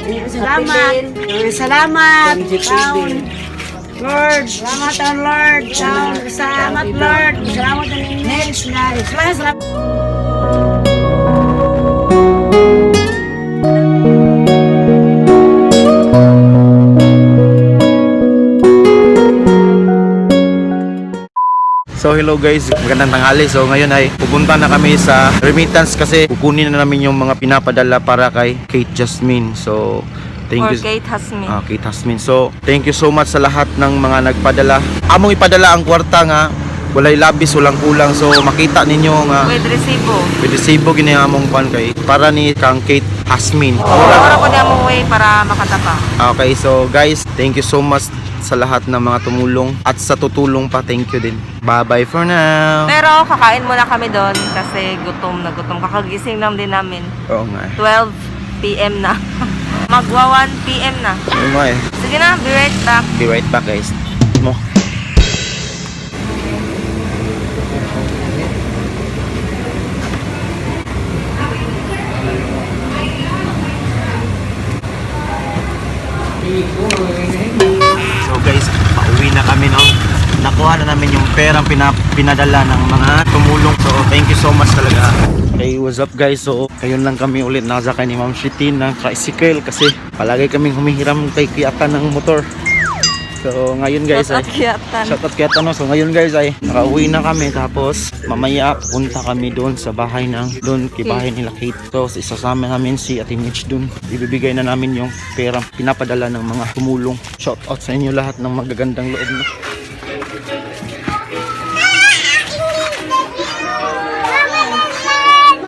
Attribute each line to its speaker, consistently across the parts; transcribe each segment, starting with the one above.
Speaker 1: Salamat. Salamat. Taon. Lord, salamat taon Lord. Taon, salamat Lord. Salamat ang next na. Salamat, salamat.
Speaker 2: So hello guys, magandang tanghali. So ngayon ay pupunta na kami sa remittance kasi kukunin na namin yung mga pinapadala para kay Kate Jasmine. So thank
Speaker 3: Or
Speaker 2: you.
Speaker 3: Kate Hasmin.
Speaker 2: Ah, Kate Jasmine. So thank you so much sa lahat ng mga nagpadala. Among ipadala ang kwarta nga walay labis, walang kulang. So makita ninyo nga
Speaker 3: With resibo.
Speaker 2: with resibo gini among kuan kay para ni kang Kate Jasmine.
Speaker 3: Ora ko niya mong way para makatapa.
Speaker 2: Okay, so guys, thank you so much sa lahat ng mga tumulong at sa tutulong pa, thank you din. Bye-bye for now.
Speaker 3: Pero kakain muna kami doon kasi gutom na gutom. Kakagising lang din namin.
Speaker 2: Oo nga eh.
Speaker 3: 12 p.m. na. Magwa 1 p.m. na.
Speaker 2: Oo nga eh.
Speaker 3: Sige na, be right back.
Speaker 2: Be right back guys. Mo. So guys, pauwi na kami no. Nakuha na namin yung perang pinadala ng mga tumulong. So thank you so much talaga. Hey, what's up guys? So, kayon lang kami ulit nasa kay ni Ma'am Shitin ng tricycle kasi palagi kaming humihiram kay Kiata ng motor. So, ngayon guys
Speaker 3: Shout
Speaker 2: ay
Speaker 3: out Kiatan.
Speaker 2: Shout out Kiata no. So, ngayon guys ay nakauwi na kami tapos mamaya pupunta kami doon sa bahay ng doon kay bahay nila Kate. So, isasama namin si Ate Mitch doon. Ibibigay na namin yung pera pinapadala ng mga tumulong. Shout out sa inyo lahat ng magagandang loob no.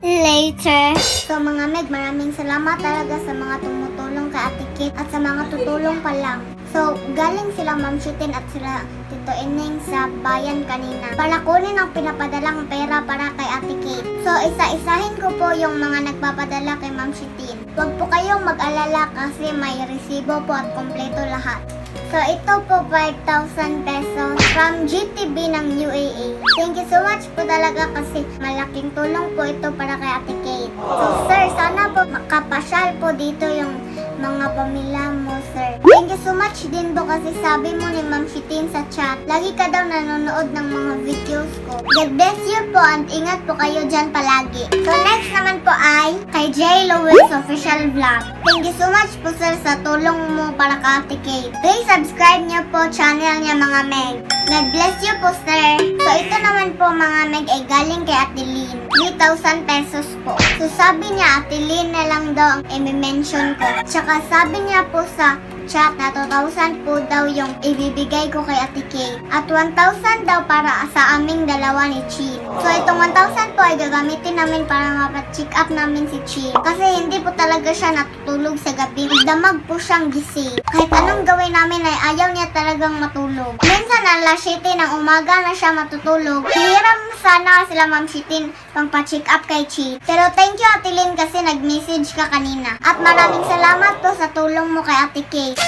Speaker 4: Later. So mga Meg, maraming salamat talaga sa mga tumutulong kay Ate Kate at sa mga tutulong pa lang. So, galing sila Ma'am Shitin at sila Tito Ineng sa bayan kanina para kunin ang pinapadalang pera para kay Ate Kate. So, isa-isahin ko po yung mga nagpapadala kay Ma'am Shitin. Huwag po kayong mag-alala kasi may resibo po at kompleto lahat. So, ito po 5,000 pesos from GTB ng UAA. Thank you so much po talaga kasi malaking tulong po ito para kay Ate Kate. So, sir, sana po makapasyal po dito yung mga pamilya mo, sir. Thank you so much din po kasi sabi mo ni Ma'am Shitin sa chat, lagi ka daw nanonood ng mga videos ko. God bless you po and ingat po kayo dyan palagi. So, next naman po ay kay J. Lewis Official Vlog. Thank you so much po sir sa tulong mo para ka Ate Kate. Please subscribe niyo po channel niya mga Meg. God bless you po sir. So ito naman po mga Meg ay galing kay Ate Lynn. 3,000 pesos po. So sabi niya Ate Lynn na lang daw ang i-mention ko. Tsaka sabi niya po sa chat na 2,000 po daw yung ibibigay ko kay Ate Kate. At 1,000 daw para sa aming dalawa ni Chin. So itong 1,000 po ay gagamitin namin para mapacheck up namin si Chin. Kasi hindi po talaga siya natutulog sa gabi. Damag po siyang gising. Kahit anong gawin namin ay ayaw niya talagang matulog. Minsan alas 7 ng umaga na siya matutulog. Hihiram sana sila Ma'am Shitin pang pa-check up kay Chin. Pero thank you Ate Lynn kasi nag-message ka kanina. At maraming salamat po sa tulong mo kay Ate Kate.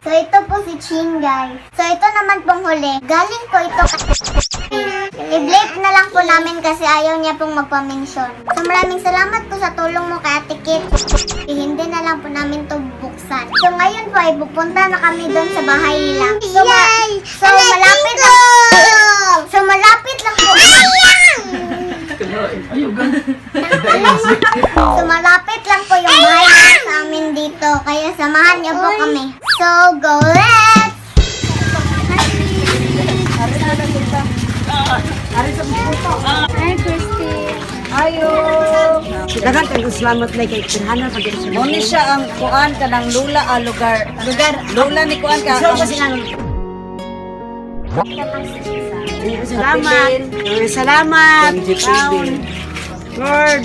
Speaker 4: So ito po si Chin guys. So ito naman pong huli. Galing po ito I-blip na lang po namin kasi ayaw niya pong magpa-mention. So maraming salamat po sa tulong mo kay Ate Kate. Hindi na lang po namin to buksan. So ngayon po ay pupunta na kami doon sa bahay nila. So, malapit lang. So malapit lang po. So malapit lang po yung bahay nila sa amin dito. Kaya samahan niyo po kami. So go let's!
Speaker 5: Hi, Christy.
Speaker 1: Ayo. Daghang kayong salamat lay kay Pirhana pag sa
Speaker 6: Mo ni siya ang kuan ka ng lula a lugar.
Speaker 1: Lugar.
Speaker 6: Lula ni kuan ka.
Speaker 1: So, kasi nga Salamat. Salamat. Taon. Lord.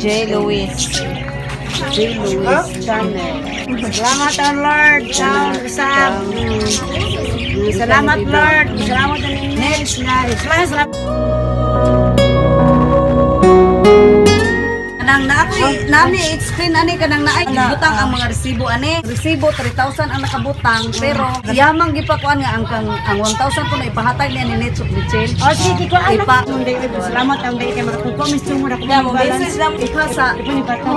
Speaker 3: J. Lewis.
Speaker 1: J. Lewis Channel. Salamat taon Lord. Taon sa Salamat Lord. Salamat ang next na. Salamat, salamat.
Speaker 6: Nang na ako nami explain ani kanang naay gibutang ang mga resibo ani. Resibo 3,000 ang nakabutang pero yamang gipakuan nga ang kang ang 1,000 ko na ipahatag niya ni Nitso Michelle.
Speaker 1: O sige, ko anak.
Speaker 6: Ipa.
Speaker 1: Munday, salamat ang day kay makakupo mis mo na ko
Speaker 3: Yeah, mo message lang.
Speaker 6: Ipa sa
Speaker 1: Ipa ni bata.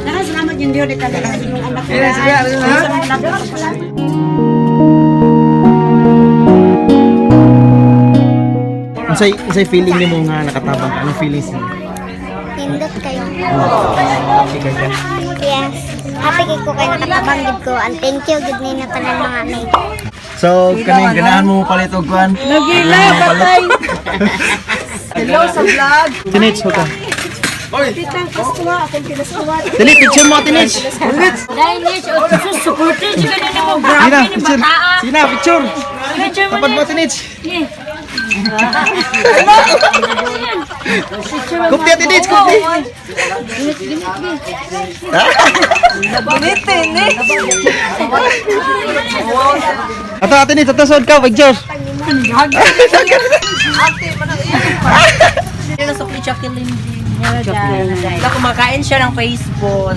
Speaker 1: Daghang salamat yun Dios kay yung anak ko.
Speaker 2: Unsay unsay feeling nimo nga nakatabang ka? Anong feelings nimo?
Speaker 4: Pindot kayo.
Speaker 2: Happy ka ka?
Speaker 4: Yes. Happy kay ko kay nakatabang gid ko. And thank you gid ni na tanan mga mate.
Speaker 2: So, kaning ganahan mo palit og kuan?
Speaker 6: Nagila patay. Hello sa vlog.
Speaker 2: Tinich ka.
Speaker 1: Pitang Pasko akong pinaskuwa.
Speaker 2: Dili picture mo Tinich.
Speaker 5: Dahil niya, supporter siya ganun mo.
Speaker 2: Sige na, picture. Sige na, picture.
Speaker 5: Picture mo
Speaker 2: Tapad mo Tinich. Kupti Tinich, kupti.
Speaker 3: Gunitin eh.
Speaker 2: Ato Tinich, ato sod ka picture.
Speaker 3: Na kumakain siya ng Facebook.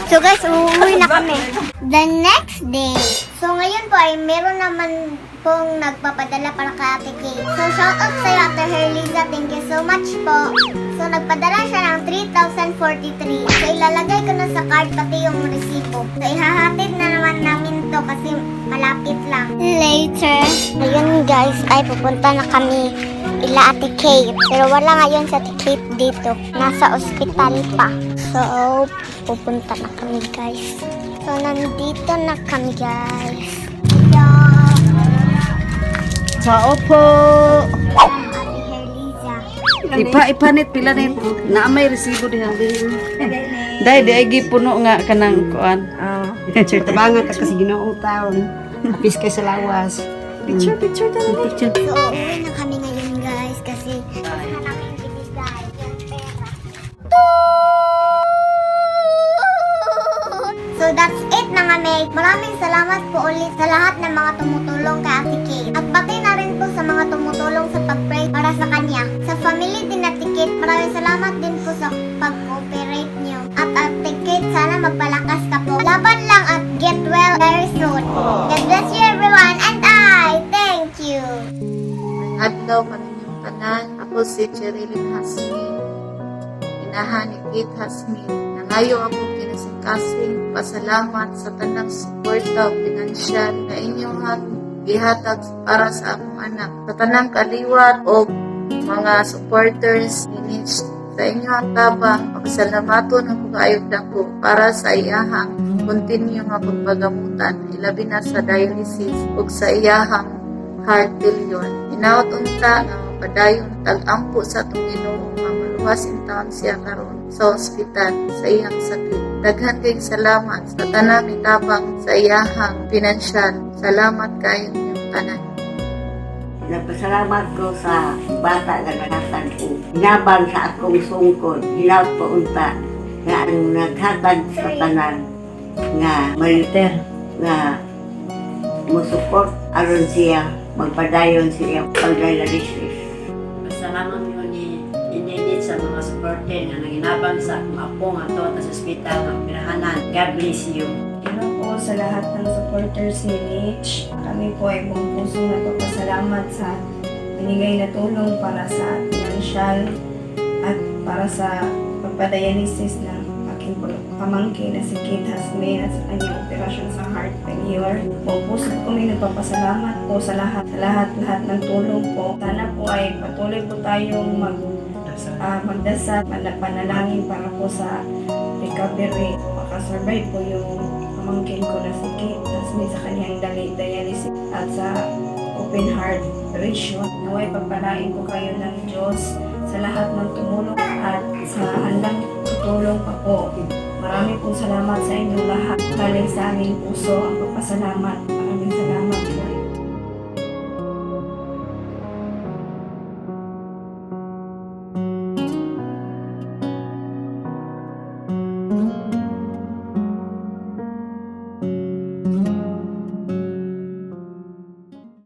Speaker 4: So guys, uuwi na kami. The next day. So ngayon po ay meron naman pong nagpapadala para kay Ate Kate. So shout out sa'yo, Ate Herliza. Thank you so much po. So nagpadala siya ng 3,043. So ilalagay ko na sa card pati yung resibo. So ihahatid na naman namin to kasi malapit lang. Later. Ngayon guys, ay pupunta na kami ila Ate Kate. Pero wala ngayon sa Ate Kate dito. Nasa ospital pa. So, pupunta na kami guys. So, nandito na kami guys. Yeah.
Speaker 6: Chao po.
Speaker 4: Ate Herliza.
Speaker 6: Ipa ipanit pila nit na may resibo diha. Dai di ay gipuno nga kanang kuan.
Speaker 1: Tabangan ka kasi Ginoo taon. Apis kay sa lawas. Picture, picture talaga.
Speaker 6: Picture.
Speaker 4: So, uuwi na kami ngayon guys kasi tapos na namin ibigay yung pera. So, that's it mga mate. Maraming salamat po ulit sa lahat ng mga tumutulong kay Ate Kate. At pati na rin po sa mga tumutulong sa pag-pray para sa kanya. Sa family din Ate Kate, maraming salamat din po sa pag-cooperate niyo. At Ate Kate, sana magpalakas ka po. Laban lang at get well very soon. God bless you everyone and I thank you.
Speaker 7: Adlaw kaninyong tanan. Ako si Cherilyn Hasmin. Inahan ni Kate Hasmin. Nangayo ako kinasingkasing pasalamat sa tanang suporta o pinansyal na inyong gihatag para sa akong anak. Sa tanang kaliwat o mga supporters ni Mitch, sa inyong tabang, pagsalamaton ako kaayog dako para sa iyahang continue nga pagpagamutan, ilabi na sa dialysis ug sa iyahang heart failure. Hinaot unta nga mapadayon tag-ampo sa atong Ginoo nga maluwas intawon siya karon sa ospital sa iyang sakit. Daghan kayong salamat sa tanang mitabang sa iyahang pinansyal. Salamat kayo ninyong tanan.
Speaker 8: Nagpasalamat ko sa bata nga naghatag og hinabang sa akong sungkod, hinaut po unta nga ang naghatag sa tanan nga militer nga musupport aron siya magpadayon siya pagdialysis.
Speaker 9: Pasalamat ko ni Ninit sa mga supporter nga nanginabang sa akong apo nga to sa ospital nga pirahanan. God bless you.
Speaker 5: Hello po sa lahat ng supporters ni Mitch. Kami po ay buong pusong nagpapasalamat sa binigay na tulong para sa financial at para sa pagpadialysis ng aking pamangkin na si Kate Hasmin at sa kanyang operasyon sa heart failure. Buong puso po kami nagpapasalamat po sa lahat-lahat ng tulong po. Sana po ay patuloy po tayong magdasal, panalangin para po sa recovery. Makasurvive po yung pamangkin ko na si Kate Tasmin sa kanyang dialysis at sa open heart operation. Naway pagpalain ko kayo ng Diyos sa lahat ng tumulong at sa handang tutulong pa po. Marami pong salamat sa inyong lahat. Galing sa aming puso ang pagpasalamat. Maraming salamat po.